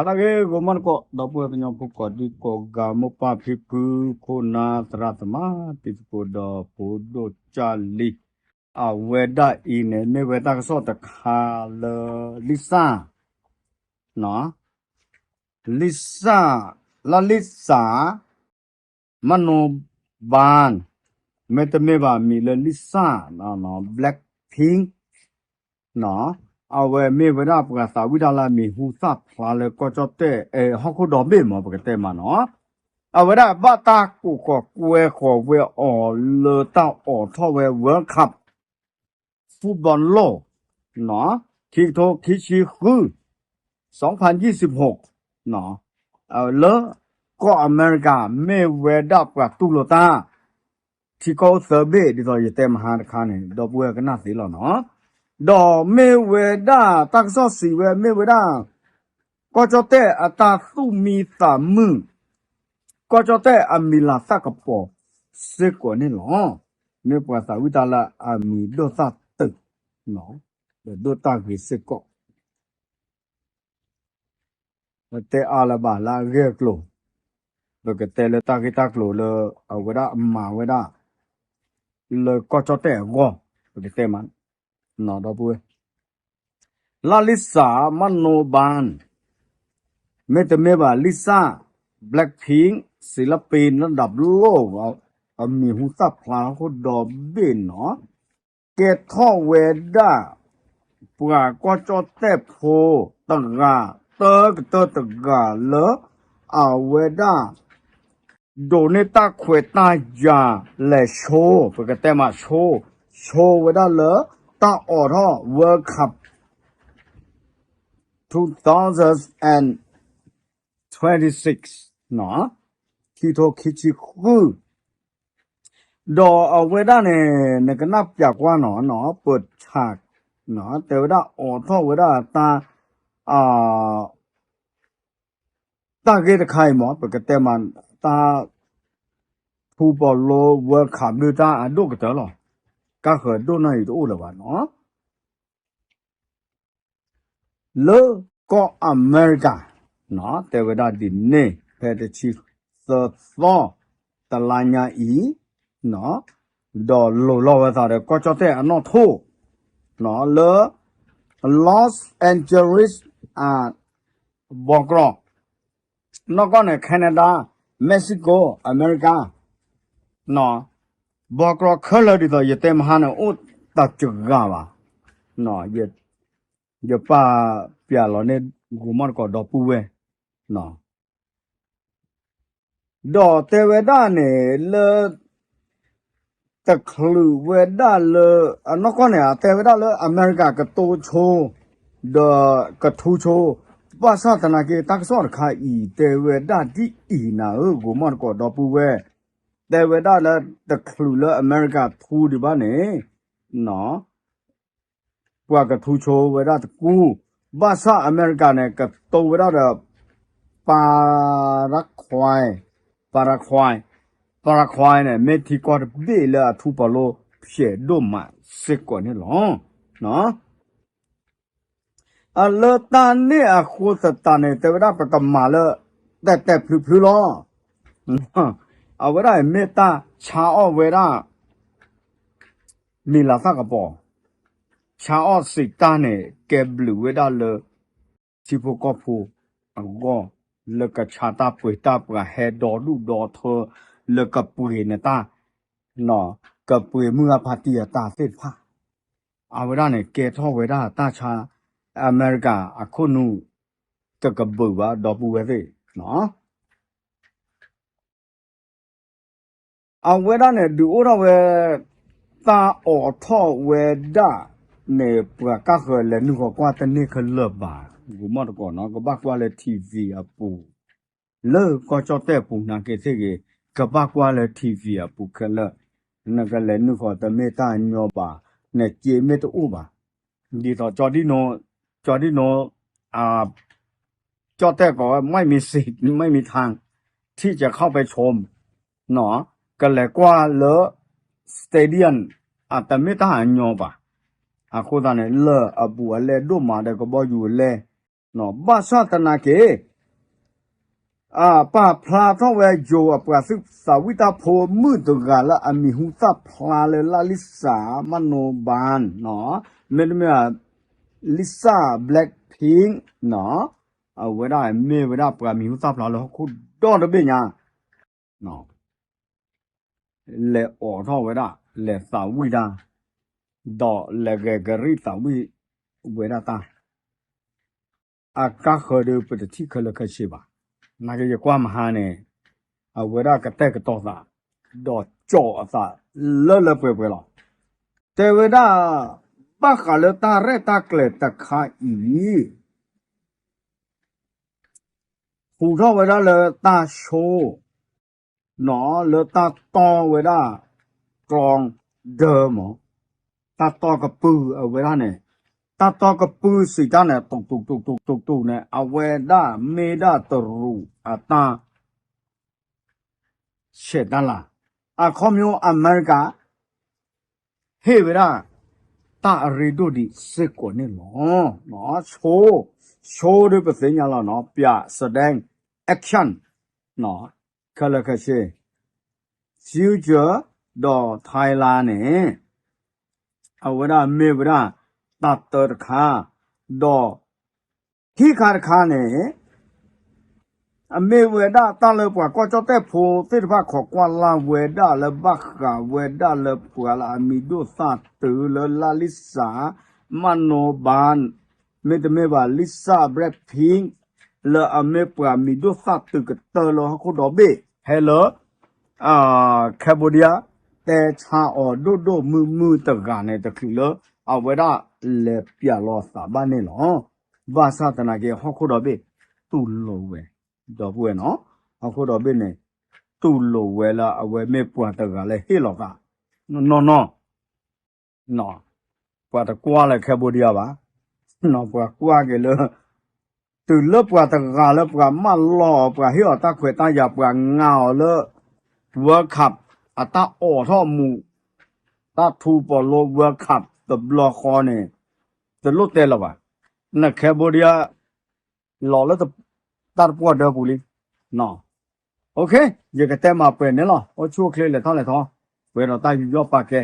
လၢဂ့ၤ ဂီၤမီၢ်တကိး ဒီပုၢ်ဝဲၢ်ကညီဖိကိးဒံကိးဂၤ မိၢ်ပၢ်ဖံဖု ခိၣ်နၢ်သရၣ်သမါ တံၤသကိးဒီးဖိဒိၣ်ကၢ်လံ, အဝဲဒၣ်အံၤန့ၣ် မ့ၢ်ဝဲတၢ်ကစီၣ်တခါလၢ Lisa, Lisa, လၢ Lisa မၢ်နိဘၢၣ်, မ့တမ့ၢ်ဘၣ်မံၤလၢ Lisa, Blackpink အဝဲမ့ၢ်ဝဲဒၣ်ပှၤသးဝံၣ်တၢ်လၢအမံၤဟူသၣ်ဖျါလၢကီၢ်ကၠီၣ်တဲၣ် ဟီၣ်ခိၣ်ဒီဘ့ၣ်မး ပကတဲမးနီၤ, အဝဲဒၣ်ဘၣ်တၢ်ကိးဃီၤကွဲဃီၤဝဲအီၤလၢတၢ်အိးထီၣ်ဝဲ World Cup football လီၢ် ခံကထိခံဆံဃု စံဖၣ်ယံၣ်စံဖီ လၢကီၢ်အမဲရကၤ မ့ၢ်ဝဲဒၣ်ပှၤတူၢ်လိာ်တၢ် ထံကီၢ်အိၣ်သၢဘ့ၣ် ဒ်သိးယတဲမဟါတခါန့ၣ် ဒီပုၢ်ဝဲၢ်ကနၣ်သ့လီၤနီၤ. ဒီးမ့ၢ်ဝဲဒၣ်တၢ်ကစီၣ်စံးဝဲ မ့ၢ်ဝဲဒၣ် ကီၢ်ကၠီၣ်တဲၣ်အတၢ်သူၣ်မံသးမုာ်, ကီၢ်ကၠီၣ်တဲၣ်အမံၤလၤသၣ်ကပီၤစ့ၢ်ကီးန့ၣ်လီၤ. မ့ၢ်ပှၤသးဝံၣ်တၢ်လၢအမံၤဒိၣ်သၣ်တုာ်, ဒီးဒိၣ်တၢ်ဂ့ၤစ့ၢ်ကီး ပတဲအါလၢၤဘၣ်လၢအဂ့ၢ်အကျိၤ, ပကတဲလၢတၢ်ဂ့ၢ်တၢ်ကျိၤလၢ အဝဲဒၣ်အမၤဝဲဒၣ် လၢကီၢ်ကၠီၣ်တဲၣ်အဂီၢ်, ပကတဲမး, ဒီပုၢ်ဝဲၢ်, လၢ Lisa မၢ်နိဘၢၣ်, မ့တမ့ၢ်ဘၣ် Lisa, Blackpink စံလပ့ၤ နဒၣ်ဘျီၣ် အမံၤဟူသၣ်ဖျါဟီၣ်ခိၣ်ဒီဘ့ၣ်နီၤ ကဲထီၣ်ဝဲဒၣ် ပှၤကီၢ်ကၠီၣ်တဲၣ်ဖိတဂၤ တၢကတၢၢ်တဂၤလၢ အဝဲဒၣ် ဒိးန့ၢ်တၢ်ခွဲးတၢ်ယာ်လဲၤဆိ, ပကတဲမးဆိ, ဆိဝဲဒၣ်လၢ တၢ်အိးထီၣ် World Cup two thousand twenty-six, ခံထိခံဆံဃု ဒီးအဝဲဒၣ်န့ၣ် နကနၣ်ပျးကွၢ်နီၤ, ပဆး, တဲဝဲဒၣ်အိးထီၣ်ဝဲဒၣ်တၢ်, တၢ်ဂ့ၢ်တခါအံၤမး ပကတဲမး, တၢ် ထူပီၤလိ World Cup ဒုးတၢ်အဒိၣ်ကတၢၢ်လီၤ. ကါဃၢၤဒိၣ်နီၢ်အံၤတအိၣ်လၢၤဘၣ်နီၤ လၢကီၢ်အမဲရကၤ, တဲဝဲဒၣ်ဒ်န့ၣ် ဖဲတဆံသၢသီ တလါညါအံၤ, ဒီးလိၤလီၤဝဲသးဒီးကီၢ်ကၠီၣ်တဲၣ်အနီၣ်ထိၣ်, လၢ Los Angeles ဘီကီၢ်, နီၢ်ကီၢ်န့ၣ် Canada, Mexico, အမဲရကၤ ဘီကီၢ်ခဲလၢာ်ဒ်သိး ယတဲမဟါန့ၣ် အိၣ်တၢ်စှၤဂၤဘၣ်, ယပာ်ပျးလီၤန့ၢ် ဂိၤမီၢ်တကိးဒီပုၢ်ဝဲၢ်, ဒီးတဲဝဲဒၣ်န့ၣ်လၢ တချုးဝဲဒၣ်လၢ အနီၢ်ကီၢ်န့ၣ် အတဲဝဲဒၣ်လၢအမဲရကၤကတိဆိ ဒီးကထူဆိ, ဘၣ်ဆၣ်သနာ်က့ တၢ်ကစီၣ်တခါအံၤ တဲဝဲဒၣ်ဒ်အံၤနၤဧၢ ဂိၤမီၢ်တကိးဒီပုၢ်ဝဲၢ်, တဲဝဲဒၣ်လၢတချုးလၢအမဲရကၤထူဒံးဘၣ်န့ၣ် ပှၤကထူဆိဝဲဒၣ်တကူ, ဘၣ်ဆၣ်အမဲရကၤန့ၣ် ကတိဝဲဒၣ်ဒီး Paraguay, Paraguay, Paraguay န့ၣ် မ့ၢ်ထံကီၢ်တဘ့ၣ်လၢအထူပီၤလိဖျဲးဒိၣ်မးစ့ၢ်ကီးန့ၣ်လီၤ. အလၢတၢ်န့ၣ်အဃိသတးန့ၣ် တဲဝဲဒၣ်ပကမၤလၢ တဲာ်တဲာ်ဖျုးဖျုးလီၤ. အဝဲဒၣ်မ့ၢ်တၢ်ဆါအီၣ်ဝဲဒၣ် မံၤလၤသၣ်ကပီၤ, ဆါအီၣ်စံးတၢ်န့ၣ် ကဲဘျုးဝဲဒၣ်လၢ ထံဖိကီၢ်ဖိအဂီၢ်, လၢကဆါတၢ်ပှ့ၤတၢ်ပှၤဟဲဒီဒူၣ်ဒီထၢ လၢကပှ့ၤနတၢ်, ကပှ့ၤမုၢ်ဂၤဖးတံၢ်အတၢ်သ့ၣ်တဖၣ်, အဝဲဒၣ်န့ၣ် ကဲထီၣ်ဝဲဒၣ်တၢ်ဆါ အမဲရကၤအခိၣ်နူာ် တကဘုးဘၣ်ဒီပုၢ်ဝဲၢ်သ့ၣ် အဝဲဒၣ်န့ၣ် ဒုးအိၣ်ထီၣ်ဝဲ တၢ်အိးထီၣ်ဝဲဒၣ်န့ၣ် ပှၤကါဃၢၤလဲၤနုာ်ဃီၤကွၢ်တန့ၢ်ခဲလၢာ်ဘၣ်, ဂိၤမီၢ်တကိးနီၤ ကဘၣ်ကွၢ်လၢ ထံၣ်ဝံၤ အပူၤ, လၢကီၢ်ကၠီၣ်တဲၣ်ပူၤနာ်က့သ့ၣ်ဂ့ၤ, ကဘၣ်ကွၢ်လၢ ထံၣ်ဝံၤ အပူၤခဲလၢာ်, နကလဲၤနုာ်ဃီၤတမ့ၢ်တၢ်ညီဘၣ်, နစ့မ့ၢ်တအိၣ်ဘၣ်, ဒ်သိး ကၠီဒံနိ, ကၠီဒံနိ ကၠီၣ်တဲၣ်ကိးဝဲ ไม่มีสิทธิ์ ไม่มีทาง ที่จะเข้าไปชม ကလဲၤကွၢ်လၢ stadium အတမ့ၢ်တၢ်အညီဘၣ်. အဃိသတးန့ၣ် လၢအဘူးအလဲဒိၣ်မးဒီးကဘီယူၤလဲ, ဘၣ်ဆၣ်သနာ်က့ ပာ်ဖျါထီၣ်ဝဲယိၤအပှၤသုးသးဝံၣ်တၢ်ဖိမုၣ်တဂၤလၢအမံၤဟူသၣ်ဖျါလၢလၢ်လံစၣ် မနီၤဘၣ် နီၤ, မ့တမ့ၢ် Lisa Blackpink နီၤ, အဝဲဒၣ်မ့ၢ်ဝဲဒၣ်ပှၤမံၤဟူသၣ်ဖျါလၢဟီၣ်ခိၣ်ဒီတဘ့ၣ်ညါ လဲၤအိးထီၣ်ဝဲဒၣ် လဲၤသးဝံၣ်တၢ်, ဒီးလဲၤဂဲၤကရံၣ်သးဝံၣ်ဝဲဒၣ်တၢ် အကါဃၢၤဒီးပတထံၣ်ခဲလၢာ်ခဲဆ့ဘၣ်. နာ်က့ယကွၢ်မဟါန့ၣ် အဝဲဒၣ်ကတဲာ်ကတီၤသး ဒီးကၠီၣ်အသးလၢလၢပှဲၤပှဲၤလီၤ. တဲဝဲဒၣ် ဘၣ်ဃးလၢတၢ်ရဲၣ်တၢ်ကျဲၤတခါအံၤ ဟူးထီၣ်ဝဲဒၣ်လၢတၢ်ဆိ နီၤ လၢတၢ်တီဝဲဒၣ် ကျီဒၢမး, တၢ်တီကပုၢ်အဝဲဒၣ်န့ၣ်, တၢ်တီကပုၢ်စံးတၢ်န့ၣ် တူၢ်တူၢ်တူၢ်တူၢ်တူၢ်တူၢ်န့ၣ် အဝဲဒၣ်မ့ၢ်ဒၣ်တရူးအတၢ် ဆဲးတၢ်လၤ, အခီပညီအမဲရကၤ ဟ့ၣ်ဝဲဒၣ် တၢ်အရ့ဒိၣ်ဒံးစ့ၢ်ကီးန့ၣ်လီၤ. ဆိ, ဆိဒီးပသ့ၣ်ညါလီၤနီၤ, ပၠး စဒဲ action ခဲလၢာ်ခဲဆ့, future ဒီး Thailand န့ၣ် အဝဲဒၣ်မ့ၢ်ဝဲဒၣ် တၢ်တၢတခါ, ဒီး ခံခါတခါန့ၣ် အမ့ၢ်ဝဲဒၣ်တၢ်လၢပှၤကီၢ်ကၠီၣ်တဲၣ်ဖိသ့ၣ်တဖၣ်ခိးကွၢ်လၢ်ဝဲဒၣ်လၢဘၣ်ဃးဝဲဒၣ်လၢပှၤလၢအမံၤဒိၣ်သၣ်တုၤလၢလၢ်လံစၣ် မနီၤဘၣ် မ့တမ့ၢ်ဘၣ် Lisa Blackpink လၢအမ့ၢ်ပှၤမံၤဒိၣ်သၣ်တုၤကတၢၢ်လၢဟီၣ်ခိၣ်ဒီဘ့ၣ် ဖဲလၢ Cambodia တဲဆါအီၤဒိၣ်ဒိၣ်မုၢ်မုၢ်တဂၤန့ၣ် တချုးလၢအဝဲဒၣ်လဲၤပၠးလီၤသးဘၣ်န့ၣ်လီၤ. ဘၣ်ဆၣ်သနာ်က့ ဟီၣ်ခိၣ်ဒီဘ့ၣ် တူၢ်လိာ်ဝဲ ဒီပုၢ်ဝဲၢ်နီၤ, ဟီၣ်ခိၣ်ဒီဘ့ၣ်န့ၣ် တူၢ်လိာ်ဝဲလၢအဝဲမ့ၢ်ပှၤတဂၤလၢဟ့ၣ်လီၤသး နီၢ်နီၢ် ပှၤတကွၢ်လၢ Cambodia ဘၣ်, ပှၤကွၢ်က့ၤလၢ တုၤလၢပှၤတဂၤလၢပှၤမၢလီၤအီၤ ပှၤဟ့ၣ်အီၤတၢ်ခွဲးတၢ်ယာ် ပှၤငါအီၤလၢ World Cup အတၢ်အိးထီၣ်မူး တၢ်ထူပီၤလိ World Cup တဘျီဃီန့ၣ် တလိၣ်တဲလၢၤဘၣ်. န Cambodia လီၤလၢ တၢ်တပှီၢ်ဒၢပူၤလံ ယကတဲမၤပှဲၤန့ၣ်လီၤ. အိၣ်ဆူၣ်အိၣ်ချ့လဲၤထီၣ်လဲၤထီ ပှဲၤဒီးတၢ်ယူးယီၣ်ပာ်ကဲ